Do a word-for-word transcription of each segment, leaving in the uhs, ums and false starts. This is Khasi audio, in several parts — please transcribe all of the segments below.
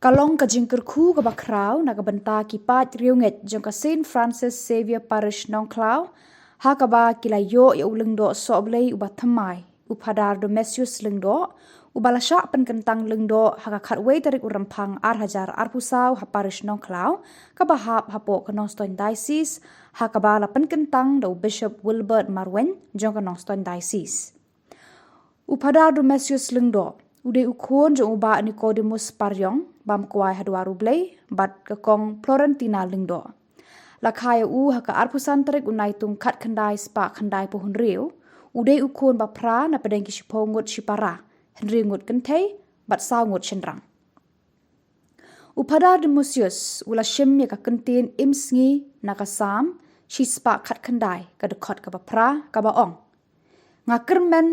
Ka long ka jingkyrkhu kaba khraw na ka bynta ki paid riewngeit jong ka Saint Francis Xavier Parish Nongkhlaw, ha kaba ki la ïoh ïa u lyngdoh sohblei uba thymmai, u Phadar Domesius Lyngdoh, uba la shah pynkyntang lyngdoh ha ka khatwei tarik u Rymphang ar hajar arphew saw ha Parish Nongkhlaw, kaba hap hapoh ka Nongstoiñ Diocese, ha kaba la pynkyntang da u Bishop Wilbert Marwein jong ka Nongstoiñ Diocese. U Phadar Domesius Lyngdoh u dei u khun jong u Bah Nicodemus Pariong, bam kwai ha Dwar U Blei, bad ka Kong Florentina Lyngdoh. La kha ïa u ha ka arphew san tarik u Naitung khatkhyndai spah khyndaiphew hynriew. U dei u khun ba phra na pdeng ki shiphew ngut shipara, hynriew ngut kynthei bad saw ngut shynrang. U Phadar Domesius u la shim ïa ka kyntien im sngi na ka Salm shispah khatkhyndai, ka dkhot kaba phra, kaba ong: Nga kyrmen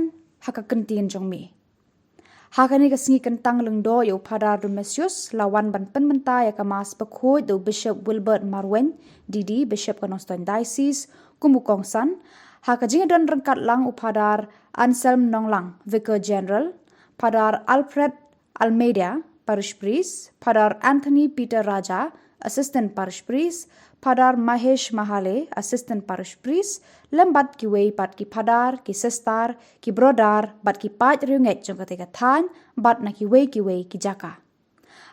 ha ka kyntien jong me. Ha kane ka sngi kyntang lyngdoh ïa u Phadar Domesius, la wan ban pynmynta ïa ka Mass Bakhuid da u Bishop Wilbert Marwein, D D, Bishop ka Nongstoiñ Diocese, kum u kongsan. Ha ka jingïadon ryngkat lang u Phadar Anselm Nonglang, Vicar General, Phadar Alfred Almeida, Parish Priest, Phadar Anthony Peter Raja, Assistant Parish Priest, Phadar Mahesh Mahale, Assistant Parish Priest, lem bad kiwei pat ki phadar, ki sister, ki brother, bad ki paid riewngeit jong kata ka thaiñ, bad na kiwei kiwei ki jaka.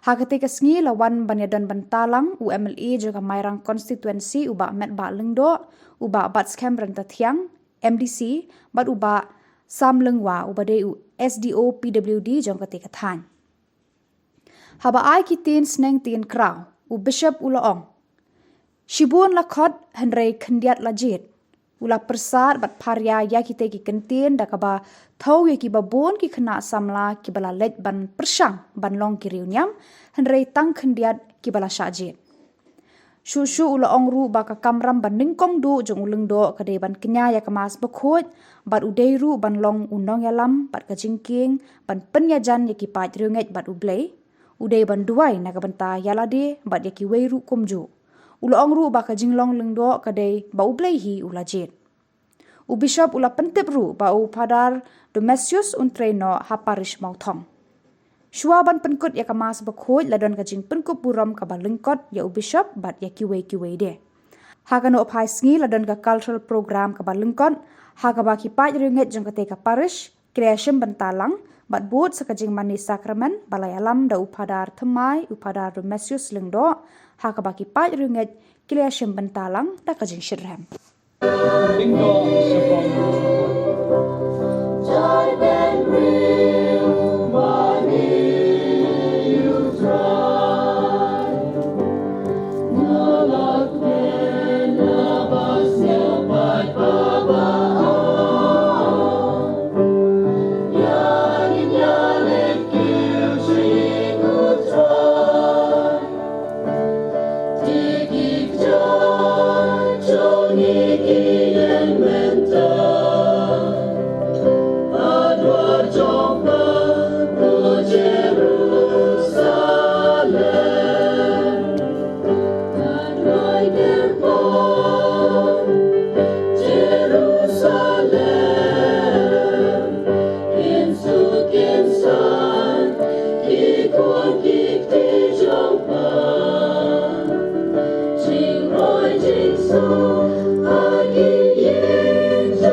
Ha kata ka sngi la wan ban ïadon bynta lang u M L A jong ka Mairang Constituency, u Bah Metbah Lyngdoh, u Bah Batskhem Ryntathiang, M D C, bad u Bah Sam Lyngwa, uba dei u S D O P W D jong kata ka thaiñ. Haba ai ki ktien sneng ktien kraw, u Bishop u la ong: Shibun la khot hynrei khyndiat la jied. U la pyrsad bad pharia ïa kita ki kyntien da kaba thew ïa kiba bun ki khynnah samla kiba la leit ban pyrshang ban long ki riewniam, hynrei tang khyndiat kiba la shah jied. Shuh shuh u la ong ruh ba ka kamram ba nyngkong duh jong u lyngdoh ka dei ban kñia ïa ka Mass Bakhuid, bad u dei ruh ban long u nongïalam bad ka jingkieng ban pynïajan ïa ki paid riewngeit bad U Blei. U dei ban duwai na ka bynta ïa lade bad ïa kiwei ruh kumjuh. U la ong ruh ba ka jinglong lyngdoh ka dei ba U Blei hi u la jied. U Bishop u la pyntip ruh ba u Phadar Domesius un trei noh ha Parish Mawthong. Shuwa ban pynkut ïa ka Mass Bakhuid la don ka jingpynkup burom kaba lyngkot ïa u Bishop bad ïa kiwei kiwei de. Ha ka nohphai sngi la don ka cultural program kaba lyngkot, ha kaba ki paid riewngeit jong kata ka parish ki la ïashim bynta lang, bad bud sa ka jingmane sakramen ba la ïalam da u Phadar thymmai, u Phadar Domesius Lyngdoh, ha kaba ki paid riewngeit ki la ïashim bynta lang da ka jingshitrhem.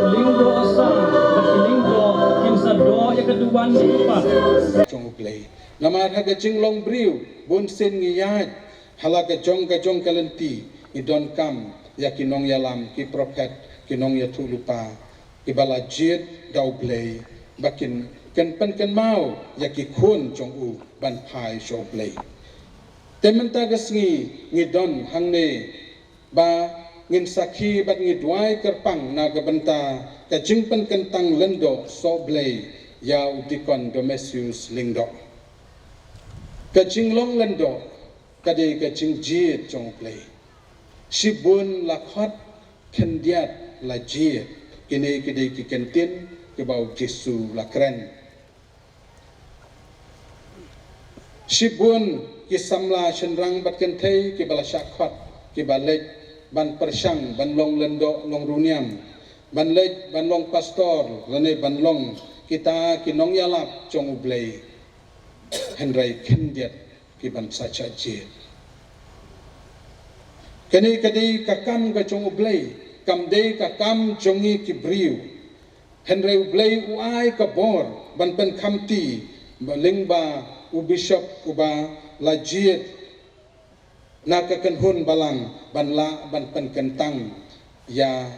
Lyngdoh sa, bad ki lyngdoh kin sa doh ïa ka duwan jong u Kpa jong U Blei. Namar ha ka jinglong briew bunsien ngi ïaid ha la ka jong ka jong ka lynti, ngi donkam ïa ki nongïalam, ki prophet, ki nongïathuhlypa kiba la jied da U Blei, ba kin, kin pynkynmaw ïa ki khun jong u ban phai sha U Blei. Te mynta ka sngi ngi don hangne ba ngin sakhi bad ngi duwai kyrpang na ka bynta ka jingpynkyntang lyngdoh sohblei ïa u Deacon Domesius Lyngdoh. Ka jinglong lyngdoh ka dei ka jingjied jong U Blei. Shibun la khot, khyndiat la jied. Kine ki dei ki kyntien kiba U Jisu la kren. Shibun ki samla shynrang bad kynthei kiba la shah khot, kiba leit ban pyrshang ban long lyngdoh, long riewniam, ban leit ban long pastor lane ban long kita ki nongïalap jong U Blei. Hynrei khyndiat ki ban sa shah jied. Kane ka dei ka kam ka jong U Blei, kam dei ka kam jong ngi ki briew. Hynrei U Blei u ai ka bor ban pynkhamti, ba lyngba u bishop uba la jied na ka kynhun balang ban lah ban pynkyntang ïa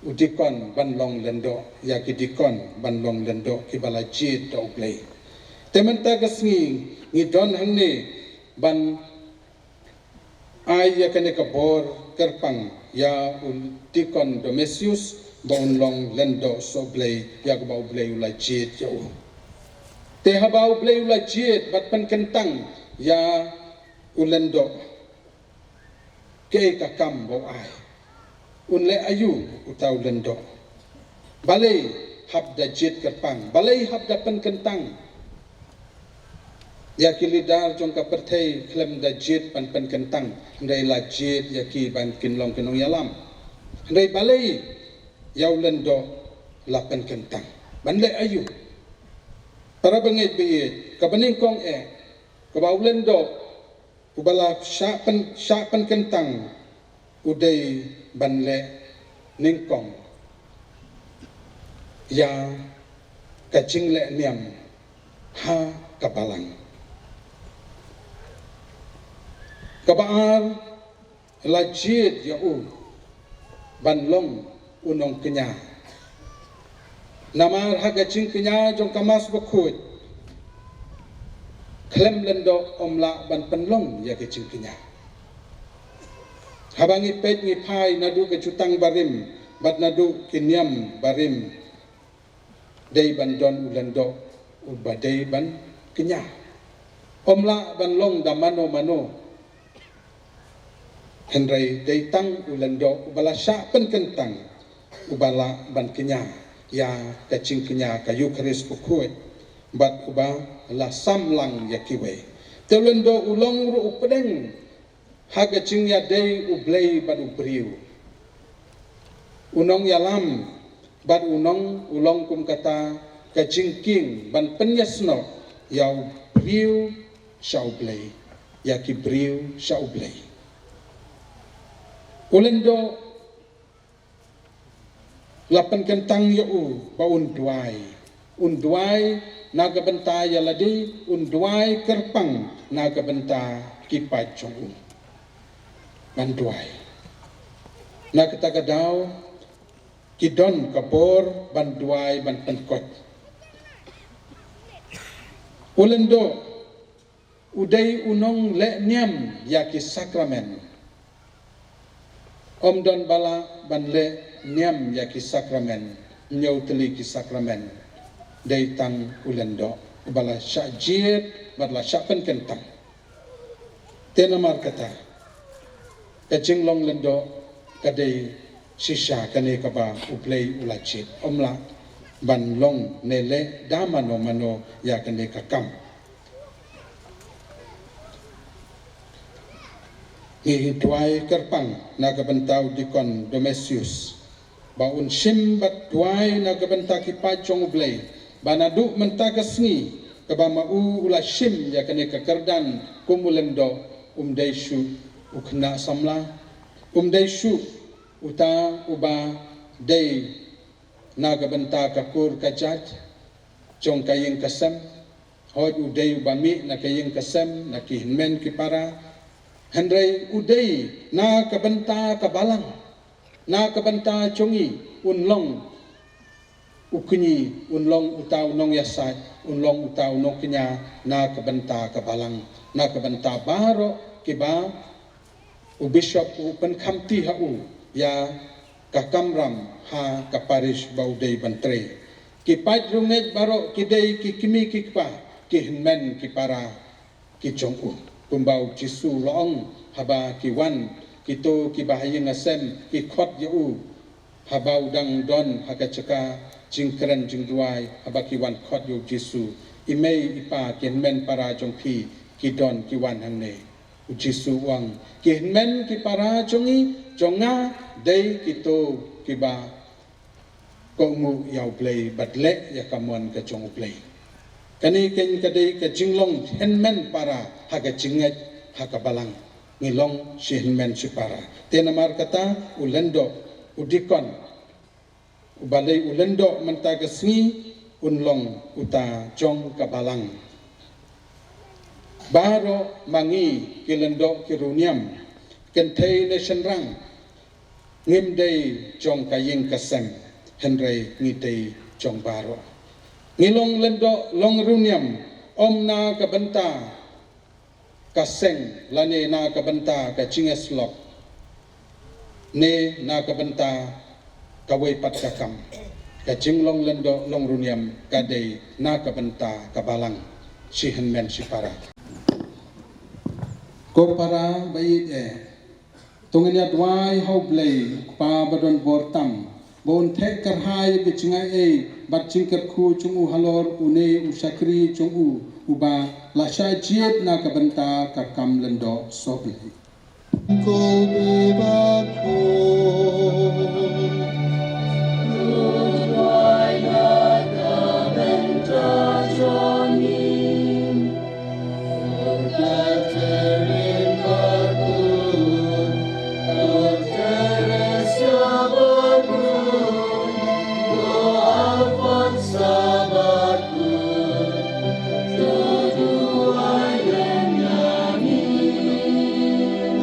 u dikon ban long lyngdoh, ïa ki dikon ban long lyngdoh kiba la jied da U Blei. Te mynta ka sngi ngi don hangne ban ai ïa kane ka bor kyrpang ïa u dikon Domesius ba un long lyngdoh sha U Blei, ïa kaba U Blei u la jied ïa u. Te haba U Blei u la jied bad pynkyntang ïa u lyngdoh, kaei ka kam ba u ai? Un leh aïu uta u lyngdoh? Balei hap da jied kyrpang? Balei hap da pynkyntang? Ïa ki leader jong ka pyrthei khlem da jied ban pynkyntang, hynrei la jied ïa ki ban kin long ki nongïalam. Hynrei balei ïa u lyngdoh la pynkyntang? Ban leh aïu? Para bangeit baieit, kaba nyngkong eh, kaba u lyngdoh uba la shah pyn, shah pynkyntang u dei ban leh nyngkong ïa ka jingleh niam ha ka balang. Kaba ar, la jied ïa u ban long u nongkñia. Namar ha ka jingkñia jong ka Mass Bakhuid, khlem lyngdoh ym lah ban pynlong ïa ka jingkñia. Haba ngi peit ngi phai naduh ka jutang barim bad naduh ki niam barim, dei ban don u lyngdoh uba dei ban kñia. Ym lah ban long da mano mano. Hynrei dei tang u lyngdoh uba la shah pynkyntang uba lah ban kñia ïa ka jingkñia ka Eukharist Bakhuid bad uba la sam lang ïa kiwei. Te u lyngdoh u long ruh u pdeng ha ka jingïadei U Blei bad u briew. U nongïalam bad u nong, u long kum kata ka jingkieng ban pynïasnoh ïa u briew sha U Blei, ïa ki briew sha U Blei. U lyngdoh la pynkyntang ïa u ba un duwai. Un duwai na ka bynta ïa lade, un duwai kyrpang na ka bynta ki paid jong u. Ban duwai. Na kata ka daw ki don ka bor ban duwai ban pynkoit. U lyngdoh u dei u nongleh niam ïa ki sakramen. Ym don ba lah ban leh niam ïa ki sakramen, hynñiew tylli ki sakramen. Dei tang u lyngdoh uba la shah jied bad la shah pynkyntang. Te namar kata, ka jinglong lyngdoh ka dei shisha kane kaba U Blei u la jied. Ym lah ban long ne leh da mano mano ïa kane ka kam. Ngi duwai kyrpang na ka bynta u dikon Domesius ba un shim bad duwai na ka bynta ki paid jong U Blei, ba naduh mynta ka sngi kaba ma u u la shim ïa kane ka kyrdan kum u lyngdoh, um dei shuh u khynnah samla, um dei shuh uta uba dei na ka bynta ka kur ka jait jong ka ïing ka sem. Hooid, u dei uba mih na ka ïing ka sem, na ki hynmen ki para. Hynrei u dei na ka bynta ka balang, na ka bynta jong ngi, un long u kñi, un long uta u nongïasaid, un long uta u nongkñia na ka bynta ka balang, na ka bynta baroh kiba u bishop u pynkhamti ha u ïa ka kamram ha ka parish ba u dei ban trei. Ki paid riewngeit baroh ki dei ki kmie ki kpa, ki hynmen ki para ki jong u. Kumba u Jisu u la ong, haba ki wan kito kiba ha ïing ha sem ki khot ïa u, haba u dang don ha ka jaka jingkren jingduwai, haba ki wan khot ïa u Jisu, "I mei i pa, ki hynmen para jong phi ki don, ki wan hangne." U Jisu u ong, "Ki hynmen ki para jong ngi, jong nga, dei kito kiba kohnguh ïa U Blei bad leh ïa ka mon ka jong U Blei." Kane keiñ ka dei ka jinglong hynmen para ha ka jingngeit ha ka balang. Ngi long shi hynmen shi para. Te namar kata u lyngdoh, u dikon, uba dei u lyngdoh mynta ka sngi un long uta jong ka balang. Baroh ma ngi ki lyngdoh ki riewniam, kynthei ne shynrang, ngim dei jong ka ïing ka sem, hynrei ngi dei jong baroh. Ngi long lyngdoh long riewniam, ym na ka bynta ka seng lane na ka bynta ka jingïasyllok ne na ka bynta kawei pat ka kam. Ka jinglong lyngdoh long riewniam ka dei na ka bynta ka balang, shi hynmen shi para. Ko para ba ïeit eh, to ngin ïa duwai ha U Blei, U Kpa ba don bor tam, ba un theh kyrhai ïa ka jingaiei bad jingkyrkhu jong u halor une u shakri jong u uba la shah jied na ka bynta ka kam lyngdoh sohblei. Ko Blei bakhuid.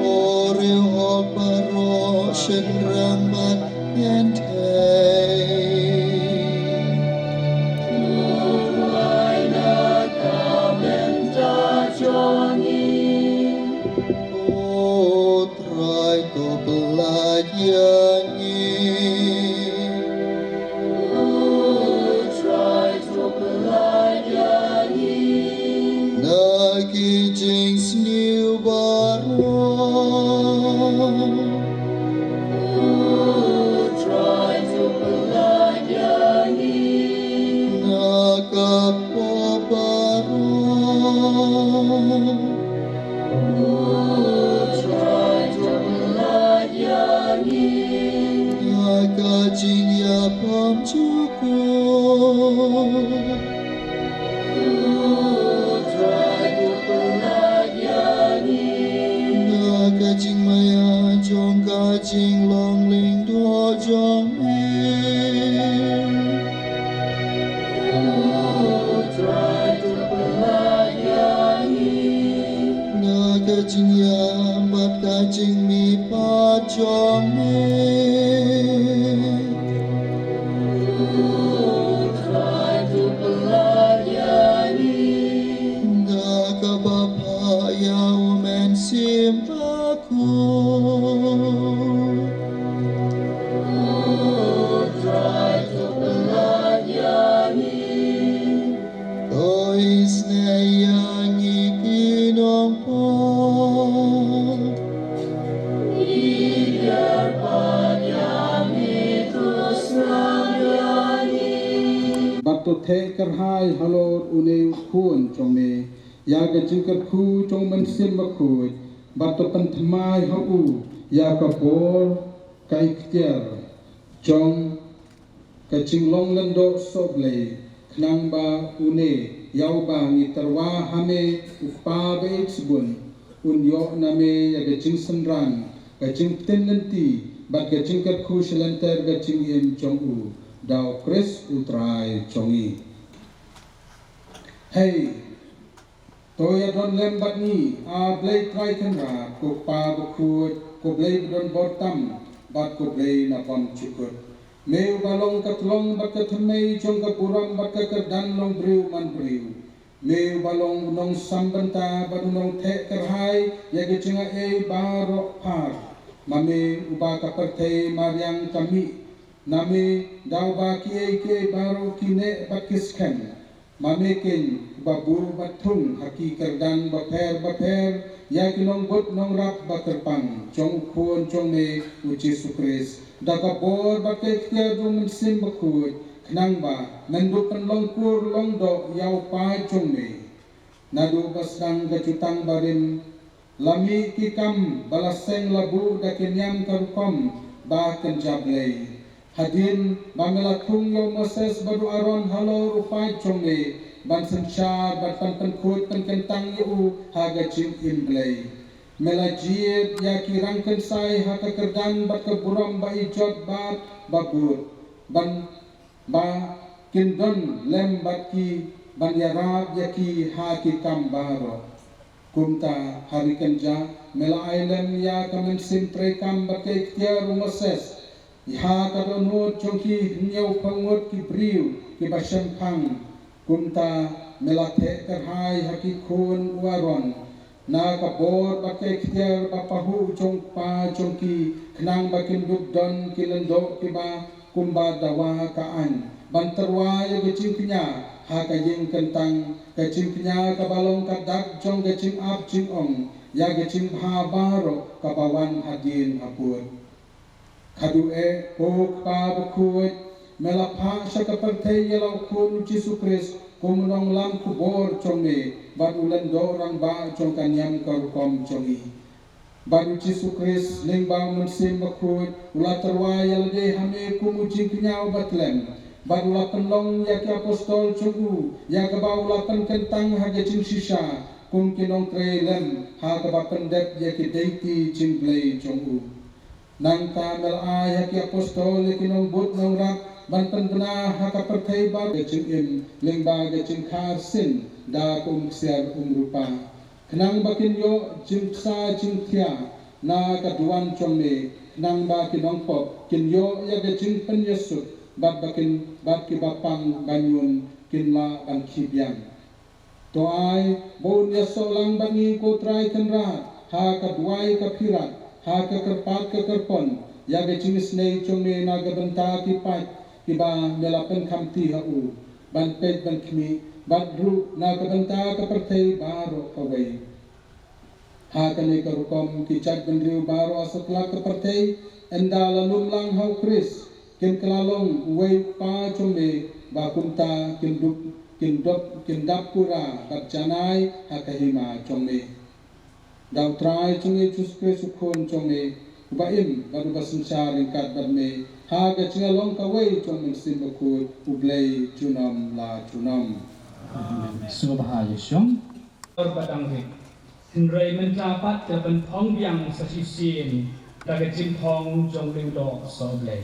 Ore hok baroh shynrang bad kynthei. O Trai, to pynlait ïa ngi. O Trai, to pynlait ïa ngi. Na ki jingsniew baroh. O Trai, to pynlait ïa ngi. Na ka pop baroh. Na ka jingïapom jukut. Na ka jingmaïa jong ka jinglong lyngdoh jong me. Na ka jingïam bad ka jingmihpat jong me. Na kaba phah ïa U Mynsiem Bakhuid. To isynei ïa ngi ki nongpop. Bad to theh kyrhai halor une u khun jong me ïa ka jingkyrkhu jong U Mynsiem Bakhuid, bad to pynthymmai ha u ïa ka bor ka iktiar jong ka jinglong lyngdoh sohblei, khnang ba une ïa uba ngi tyrwa ha me, U Kpa ba ïeit shibun, un ïoh na me ïa ka jingsynran, ka jingpynim lynti bad ka jingkyrkhu sha lynter ka jingim jong u, da U Khrist U Trai jong ngi. Hei, to ïa don lem bad ngi, A Blei Trai Kynrad, ko Kpa bakhuid, ko Blei ba don bor tam, bad ko Blei na bymjukut. Me uba long ka tyllong bad ka thymmei jong ka burom bad ka kyrdan long briew man briew. Me uba long u nongsam bynta bad u nongtheh kyrhai ïa ka jingaiei baroh phar. Ma me uba ka pyrthei mariang ka mih na me, da uba kiei kiei baroh ki neh bad ki skhem. Ma me keiñ uba buh bad thung ha ki kyrdan bapher bapher ïa ki nongbud nongrap ba kyrpang jong u Khun jong me u Jisu Khrist, da ka bor bad ka iktiar jong U Mynsiem Bakhuid, khnang ba men dup pynlong kur long doh ïa u paid jong me. Naduh ba sdang ka jutang barim, la mih ki kam ba la seng la buh da ki niam ka rukom ba kynja Blei. Hadien ba me la thung ïa u Moses bad u Aaron halor u paid jong me, ban synshar bad ban pynkhuid pynkyntang ïa u ha ka jingim Blei. Me la jied ïa ki rangkynsai ha ka kyrdan bad ka burom ba i jot bad ba bud, ban ba kin don lem bad ki ban ïarap ïa ki ha ki kam baroh. Kumta ha ri kynja me la ai lem ïa ka mynsiem treikam bad ka ikhtiar u Moses ha ka dohnud jong ki hynñiewphew ngut ki briew kiba shemphang. Kumta me la theh kyrhai ha ki khun u Aaron na ka bor bad ka ikhtiar ba pahuh jong u kpa jong ki, khnang ba kin dup don ki lyngdoh kiba kumba dawa ka aiñ, ban tyrwa ïa ka jingkñia ha ka ïing kyntang, ka jingkñia kaba long ka dak jong ka jingap jingong ïa ka jingbha baroh kaba wan hadien habud. Khatduh eh, ko Kpa bakhuid, me la phah sha ka pyrthei ïa la u Khun u Jisu Khrist kum u nonglam khubor jong me bad u lyngdoh rangbah jong ka niam ka rukom jong ngi. Bad u Jisu Khrist lyngba u Mynsiem Bakhuid u la tyrwa ïa lade ha me kum u jingkñia uba tlem, bad u la pynlong ïa ki apostol jong u ïa kaba u la pynkyntang ha ka jingshisha kum ki nongtrei lem ha kaba pyndep ïa ki deiti jingblei jong u. Nangta me la ai ha ki apostol ïa ki nongbud nongrap ban pynbna ha ka pyrthei baroh ka jingim lyngba ka jingkha arsien da ka umksiar umrupa, khnang ba kin ïoh jingbsa jingthiah na ka duwan jong me, khnang ba ki nongpop kin ïoh ïa ka jingpynïasuk, bad ba kin, bad kiba pang banyun kin lah ban khie biang. To ai ba un ïasoh lang bad ngi, ko Trai Kynrad, ha ka duwai ka phirat, ha ka kyrpad ka kyrpon ïa ka jingisynei jong me na ka bynta ki paid kiba me la pynkhamti ha u, ban peit ban khmih, bad ruh na ka bynta ka pyrthei baroh kawei. Ha kane ka rukom ki jaitbynriew baroh ha satlak ka pyrthei, ynda la lum lang ha u Khrist, kin kylla long uwei u Kpa jong me, ba kumta kin dup, kin dop, kin dap pura bad janai ha ka hima jong me. Da u Trai jong ngi Jisu Khrist u Khun jong me, uba im bad uba synshar ryngkat bad me ha ka jinglong kawei jong u Mynsiem Bakhuid, U Blei junom la junom. Sngewbha ïa shong. Bad dang rit. Hynrei mynta pat ka pynphong biang sa shisien da ka jingphong jong u Lyngdoh Sohblei.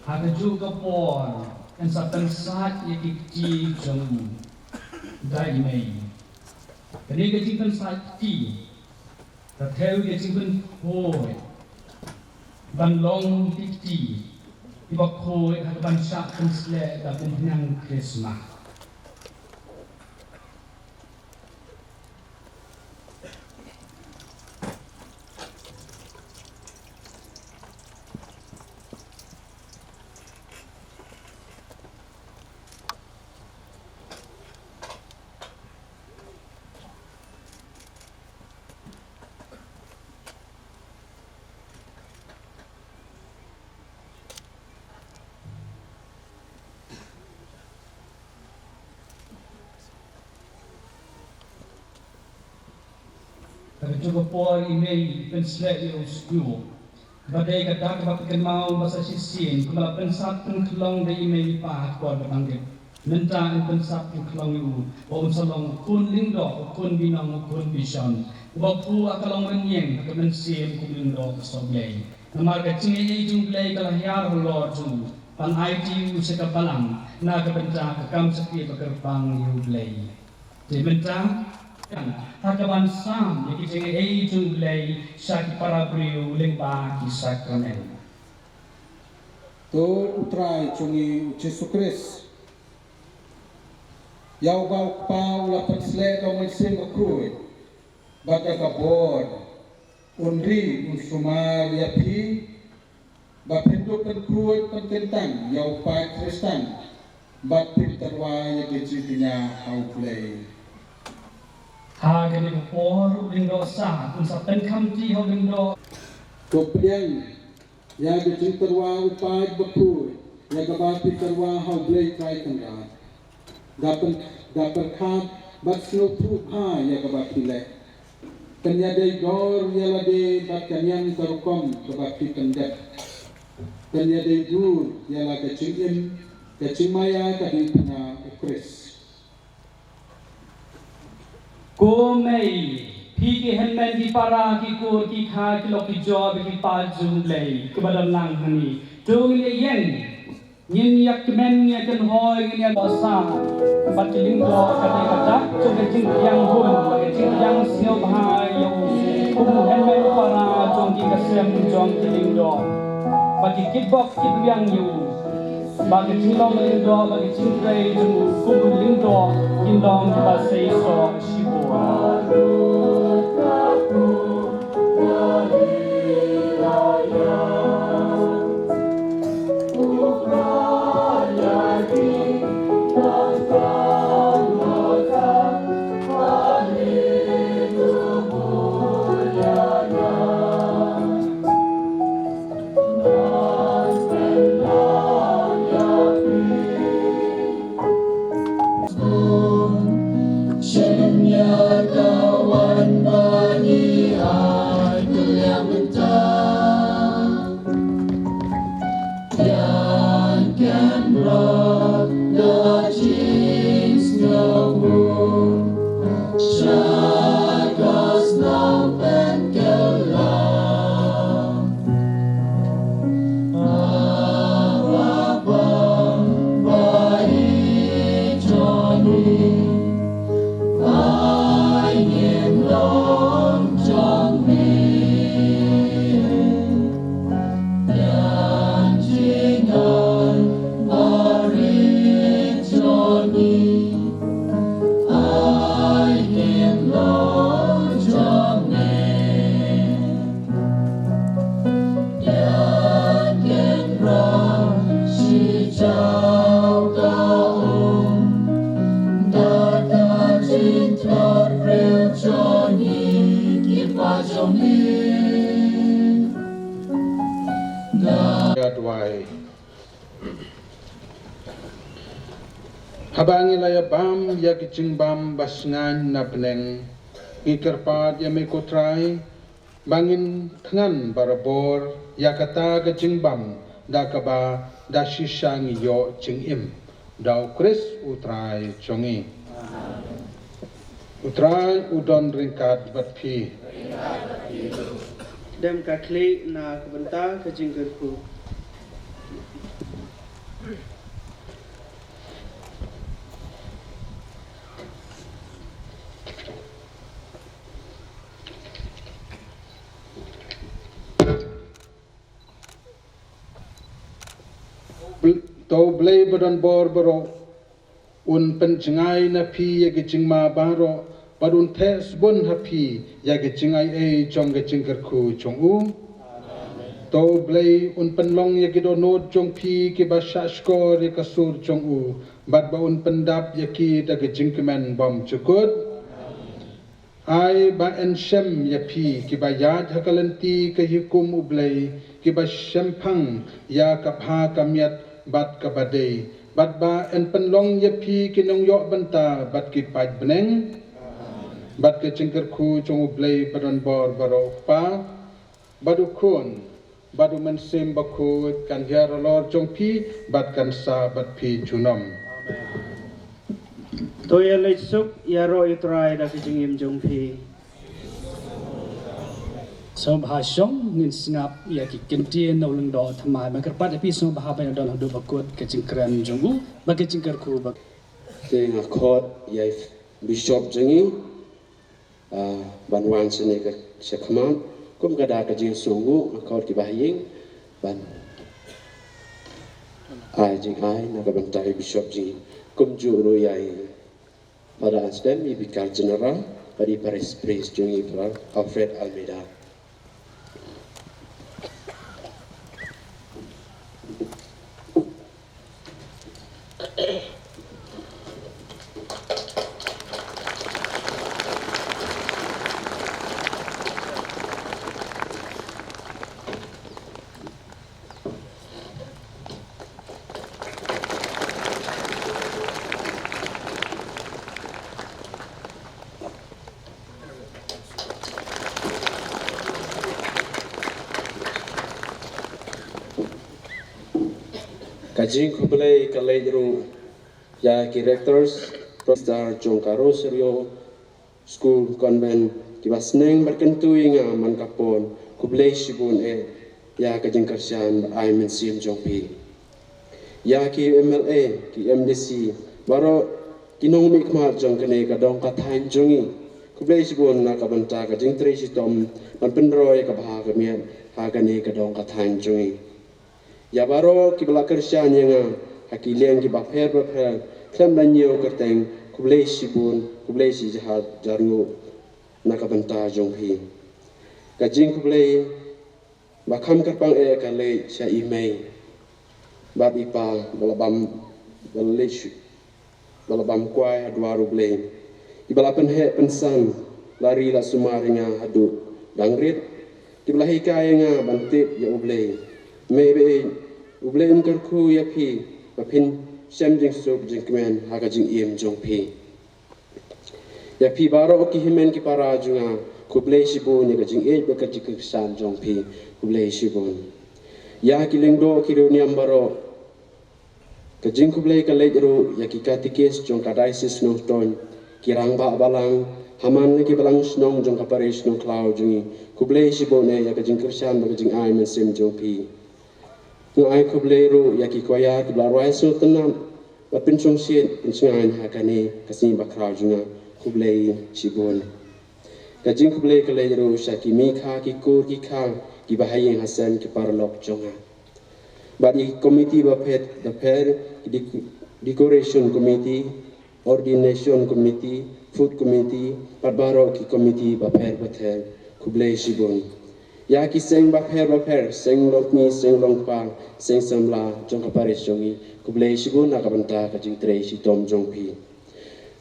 Ha kajuh ka por yn sa pynsat ïa ki kti jong u da i mei. Kane ka jingpynsat kti ka thew ïa ka jingpynkhuid ban long ki kti kiba khuid ha kaban shah pynsleh da ka umphniang Khristmas. Ha kajuh ka por i mei i pynsleh ïa u sbuh. Ba dei ka dak kaba pynkynmaw ba sa shisien kumba la pynsat pynkhlong da i mei i pa ha ka por ba dang rit, mynta yn pynsat pynkhlong ïa u ba un sa long u khun lyngdoh, u khun binong, u khun bishon, uba phuh ha ka longrynieng ha ka mynsiem kum u Lyngdoh Sohblei. Namar ka jingaiei jong U Blei ka la hiar halor jong u ban aiti u sha ka balang na ka bynta ka kam shakri ba kyrpang ïa U Blei. Te mynta ha kaban sam ïa ki jingaiei jong U Blei sha ki para briew lyngba ki sakramen. To u Trai jong ngi u Jisu Khrist, ïa uba u Kpa u la pynsleh da u Mynsiem Bakhuid, bad da ka bor un ri un sumar ïa phi, ba phin dup pynkhuid pynkyntang ïa u paid Khristan, bad phin tyrwa ïa ka jingkñia ha U Blei. Ha kane ka por u Lyngdoh Sahr un sa pynkhamti ha u Lyngdoh. To pdiang ïa ka jingtyrwa u paid bakhuid ïa kaba phi tyrwa ha U Blei Trai Kynrad. Da pyn-, da pyrkhat bad sngewthuh bha ïa kaba phi leh. Pynïadei dor ïa lade bad ka niam ka rukom kaba phi pyndep. Pynïadei dur ïa la ka jingim, ka jingmaïa ka diengphna U Khrist. Ko Mei, phi ki hynmen ki para ki kur ki kha ki lok ki jor bad ki paid jong U Blei kiba don lang hangne. To ngin ïeng, ngin ïa kmen, ngin ïa kynhoi, ngin ïa basa bad ki lyngdoh, ka dei ka dak jong ka jingpdiang hun bad ka jingpdiang sngewbha ïa u kum u hynmen u para jong ki ka sem jong ki lyngdoh bad ki kitbok kitbiang ïa u. Ba ka jinglong lyngdoh bad ka jingtrei jong u kum u lyngdoh kin long kiba seisoh shibun. Ka duwai. Haba ngi la ïa bam ïa ki jingbam ba sngewbha na bneng, ngi kyrpad ïa me ko Trai ba ngin thngan barabor ïa kata ka jingbam, da kaba da shisha ngi ïoh jingim. Da U Khrist U Trai jong ngi. U Trai u don ryngkat bad phi. Dem ka khlieh na ka bynta ka jingkyrkhu. To U Blei ba don bor baroh un pynjngai na phi ïa ki jingma baroh, bad un theh sbun ha phi ïa ki jingai ei jong ka jingkyrkhu jong u. To U Blei un pynlong ïa ki dohnud jong phi kiba shahshkor ïa ka sur jong u, bad ba un pyndap ïa ki da ka jingkmen bymjukut. Ai ba yn shem ïa phi kiba ïaid ha ka lynti ka hukum U Blei, kiba shemphang ïa ka bha ka miat bad kaba dei, bad ba yn pynlong ïa phi ki nongïoh bynta bad ki paid bneng. Bad ka jingkyrkhu jong U Blei ba don bor baroh, U Kpa, bad U Khun, bad U Mynsiem Bakhuid kan hiar halor jong phi bad kan sah bad phi junom. To ïa leit suk, ïaroh ïa U Trai da ka jingim jong phi. Sngewbha shong, ngin sngap ïa ki kyntien na u lyngdoh thymmai. Ba kyrpad ïa phi sngewbha ban ïa don haduh ba kut ka jingkren jong u bad ka jingkyrkhu ba. Te nga khot ïa i Bishop jong ngi, ah, ban wan shane ka shakhmat. Kum ka da ka jingsngewnguh, nga khot ki bahaïing ban ai jingai na ka bynta i Bishop jong ngi. Kumjuh ruh ïa i Father Anselm, i Vicar General, bad i Parish Priest jong ngi, Father Alfred Almeida. Ka jingkhublei ka leit ruh ïa ki rectors, professor jong ka Rosario School Convent, kiba sneng bad kyntu ïa nga man ka pon. Khublei shibun eh ïa ka jingkyrshan bad ai mynsiem jong phi. Ïa ki M L A, ki M D C, baroh ki nongmihkhmat jong kane ka dong ka thaiñ jong ngi, khublei shibun na ka bynta ka jingtrei shitom ban pynroi ka bha ka miat ha kane ka dong ka thaiñ jong ngi. Ïa baroh kiba la kyrshan ïa nga ha ki liang kiba pher bapher khlem da ñiew kyrteng, khublei shibun, khublei shi hajar nguh na ka bynta jong phi. Ka jingkhublei ba kham kyrpang eh ka leit sha i mei bad i pa ba la bam, ba la leit shu, ba la bam kwai ha dwar U Blei, kiba la pynheh pynsan, la ri la sumar ïa nga haduh dang rit, kiba la hikai ïa nga ban tip ïa U Blei. Mei ba ïeit, U Blei un kyrkhu ïa phi ba phin shem jingsuk jingkmen ha ka jingim jong phi. Ïa phi baroh ki hynmen ki para jong nga, khublei shibun ïa ka jingïeit bad ka jingkyrshan jong phi, khublei shibun. Ïa ki lyngdoh ki riewniam baroh, ka jingkhublei ka leit ruh ïa ki katikis jong ka Diocese Nongstoiñ, ki rangbah balang, ha man la ki balang shnong jong ka Parish Nongkhlaw jong ngi, khublei shibun eh ïa ka jingkyrshan bad ka jingai mynsiem jong phi. Nga ai khublei ruh ïa ki koya kiba la rwai sngewtynnat bad pynshongshit pynshngaiñ ha kane ka sngi bakhraw jong nga, khublei shibun. Ka jingkhublei ka leit ruh sha ki mei kha, ki kur ki kha, kiba ha ïing ha sem, ki paralok jong nga. Bad ïa ki komiti bapher bapher, ki dec-, decoration committee, ordination committee, food committee, bad baroh ki komiti bapher bapher, khublei shibun. Ïa ki seng bapher bapher, seng longkmie, seng longkpa, seng samla jong ka parish jong ngi, khublei shibun na ka bynta ka jingtrei shitom jong phi.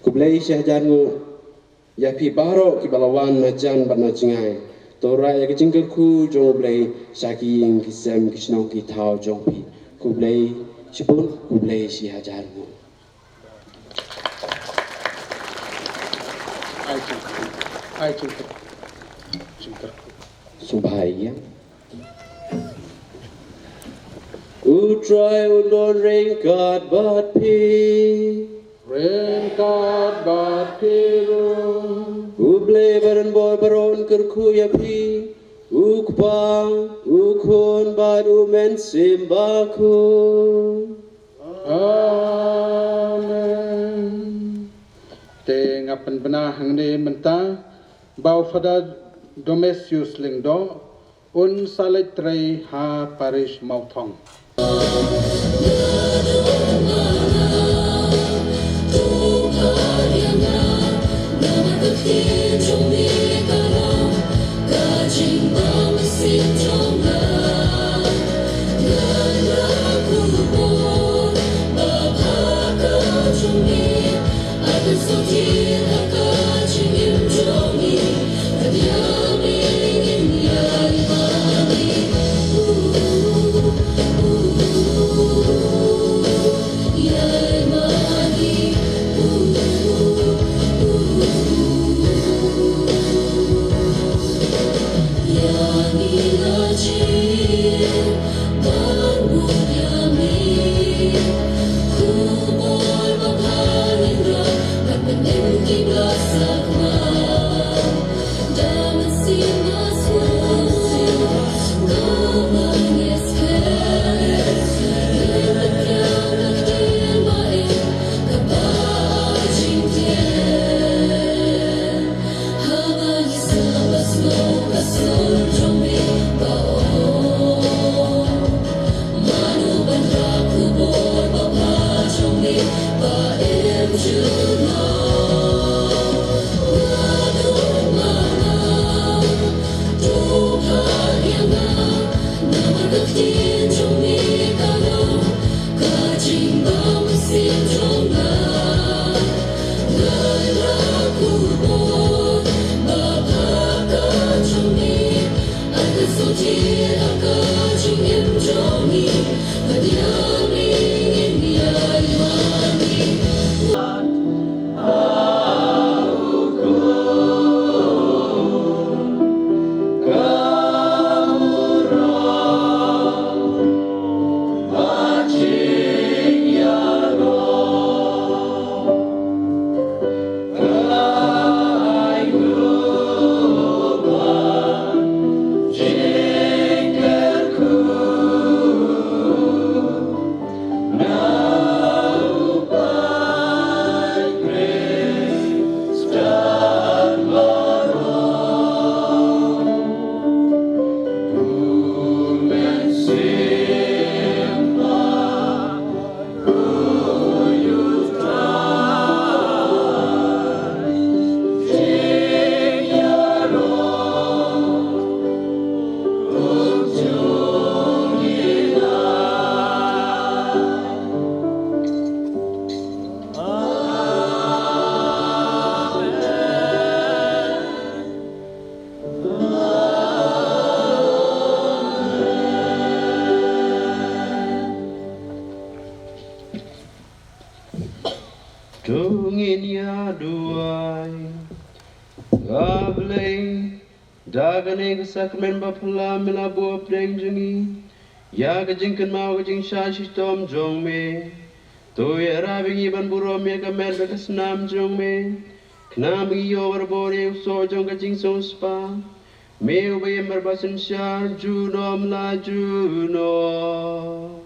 Khublei shi hajar nguh ïa phi baroh kiba la wan na jan bad na jngai. To rah ïa ka jingkyrkhu jong U Blei sha ki ïing ki sem, ki shnong ki thaw jong phi. Khublei shibun, khublei shi hajar nguh. Ai jingkyrkhu, ai jingkyrkhu, jingkyrkhu. Sngewbha ïa. U Trai un don ryngkat bad phi. Ryngkat bad phi ruh. U Blei badonbor baroh un kyrkhu ïa phi. U Kpa, U Khun bad U Mynsiem Bakhuid. Amen. Te nga pynbna hangne mynta ba u Father Domesius Lyngdoh un sa leit trei ha Parish Mawthong. To ngin ïa duwai. A Blei, da kane ka sakramen ba phylla me la buh hapdeng jong ngi ïa ka jingkynmaw ka jingshah shitom jong me. To ïarap ïa ngi ban burom ïa ka met bad ka snam jong me, khnang ba ngin ïoh barabor ïa u soh jong ka jingsngewspah. Me uba ïeit bad ba synshar junom la junom.